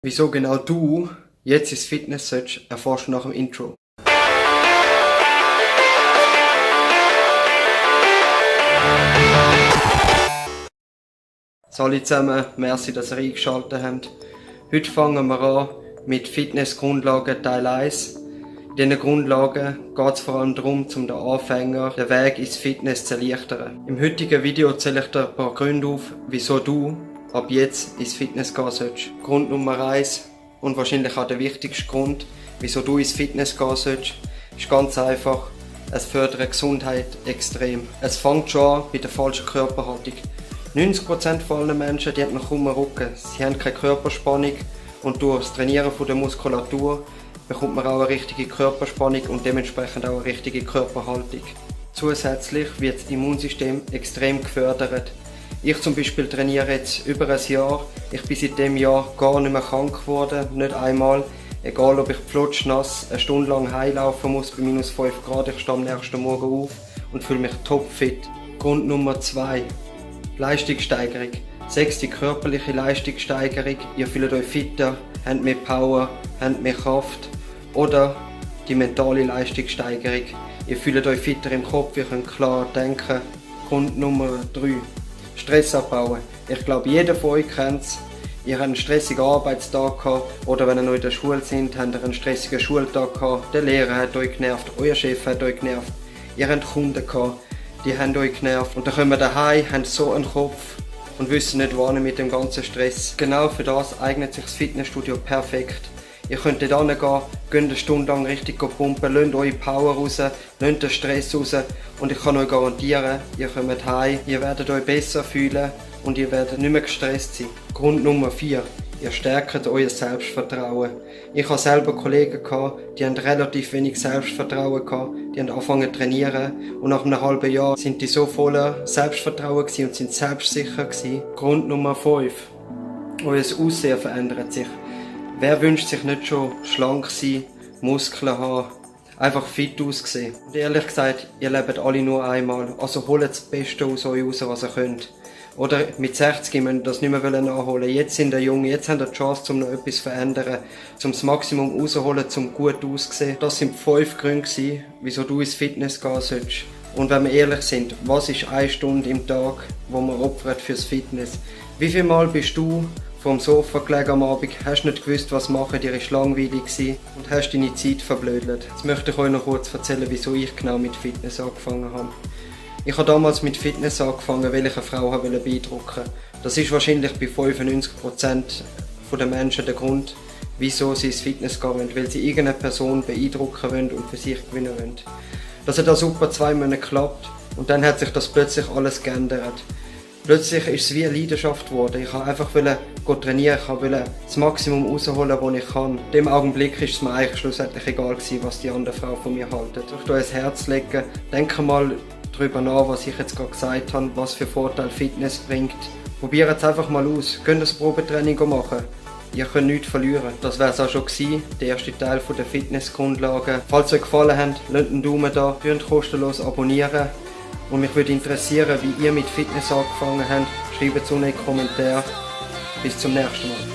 Wieso genau du jetzt ins Fitness sollst, erfährst du nach dem Intro. Hallo zusammen, merci, dass ihr eingeschaltet habt. Heute fangen wir an mit Fitnessgrundlagen Teil 1. In diesen Grundlagen geht es vor allem darum, um den Anfänger den Weg ins Fitness zu erleichtern. Im heutigen Video zähle ich dir ein paar Gründe auf, wieso du ab jetzt ins Fitness gehen sollst. Grund Nummer 1 und wahrscheinlich auch der wichtigste Grund, wieso du ins Fitness gehen sollst, ist ganz einfach: es fördert Gesundheit extrem. Es fängt schon an mit der falschen Körperhaltung. 90% von allen Menschen, die haben noch kaum einen Rücken. Sie haben keine Körperspannung und durch das Trainieren von der Muskulatur bekommt man auch eine richtige Körperspannung und dementsprechend auch eine richtige Körperhaltung. Zusätzlich wird das Immunsystem extrem gefördert. Ich zum Beispiel trainiere jetzt über ein Jahr. Ich bin seit dem Jahr gar nicht mehr krank geworden, nicht einmal. Egal ob ich flutschnass eine Stunde lang heimlaufen muss bei minus 5 Grad, ich stehe am nächsten Morgen auf und fühle mich topfit. Grund Nummer 2. Leistungssteigerung. 6. Die körperliche Leistungssteigerung. Ihr fühlt euch fitter, habt mehr Power, habt mehr Kraft. Oder die mentale Leistungssteigerung. Ihr fühlt euch fitter im Kopf, ihr könnt klar denken. Grund Nummer 3. Stress abbauen. Ich glaube, jeder von euch kennt es. Ihr habt einen stressigen Arbeitstag gehabt oder wenn ihr noch in der Schule seid, habt ihr einen stressigen Schultag gehabt. Der Lehrer hat euch genervt, euer Chef hat euch genervt. Ihr habt Kunden gehabt, die haben euch genervt. Und dann kommen wir daheim, haben so einen Kopf und wissen nicht, wohin mit dem ganzen Stress. Genau für das eignet sich das Fitnessstudio perfekt. Ihr könnt dort hingehen, geht eine Stunde lang richtig pumpen, lasst eure Power raus, lasst den Stress raus und ich kann euch garantieren, ihr kommt heim, ihr werdet euch besser fühlen und ihr werdet nicht mehr gestresst sein. Grund Nummer 4. Ihr stärkt euer Selbstvertrauen. Ich habe selber Kollegen gehabt, die haben relativ wenig Selbstvertrauen gehabt, die haben angefangen zu trainieren und nach einem halben Jahr sind die so voller Selbstvertrauen gewesen und sind selbstsicher gewesen. Grund Nummer 5. Euer Aussehen verändert sich. Wer wünscht sich nicht schon schlank sein, Muskeln haben, einfach fit aussehen? Und ehrlich gesagt, ihr lebt alle nur einmal, also holt das Beste aus euch raus, was ihr könnt. Oder mit 60 müsst ihr das nicht mehr nachholen. Jetzt sind ihr jung, jetzt habt ihr die Chance, um noch etwas zu verändern, um das Maximum rauszuholen, um gut auszusehen. Das sind 5 Gründe, wieso du ins Fitness gehen sollst. Und wenn wir ehrlich sind, was ist 1 Stunde im Tag, wo man opfert fürs Fitness? Wie viel Mal bist du vom Sofa gelegen am Abend, hast nicht gewusst, was machen, dir war langweilig und hast deine Zeit verblödelt. Jetzt möchte ich euch noch kurz erzählen, wieso ich genau mit Fitness angefangen habe. Ich habe damals mit Fitness angefangen, weil ich eine Frau beeindrucken wollte. Das ist wahrscheinlich bei 95% der Menschen der Grund, wieso sie ins Fitness gehen wollen, weil sie irgendeine Person beeindrucken wollen und für sich gewinnen wollen. Das hat super 2 Monate geklappt und dann hat sich das plötzlich alles geändert. Plötzlich ist es wie eine Leidenschaft geworden. Ich wollte einfach trainieren, ich wollte das Maximum rausholen, was ich kann. In dem Augenblick ist es mir eigentlich schlussendlich egal gewesen, was die andere Frau von mir hält. Ich euch ans Herz legen, denke mal darüber nach, was ich jetzt gerade gesagt habe, was für Vorteile Fitness bringt. Probiert es einfach mal aus, könnt das Probetraining machen. Ihr könnt nichts verlieren. Das wäre es auch schon gewesen, der erste Teil der Fitnessgrundlagen. Falls es euch gefallen hat, lasst einen Daumen da, könnt kostenlos abonnieren. Und mich würde interessieren, wie ihr mit Fitness angefangen habt. Schreibt es unten in die Kommentare. Bis zum nächsten Mal.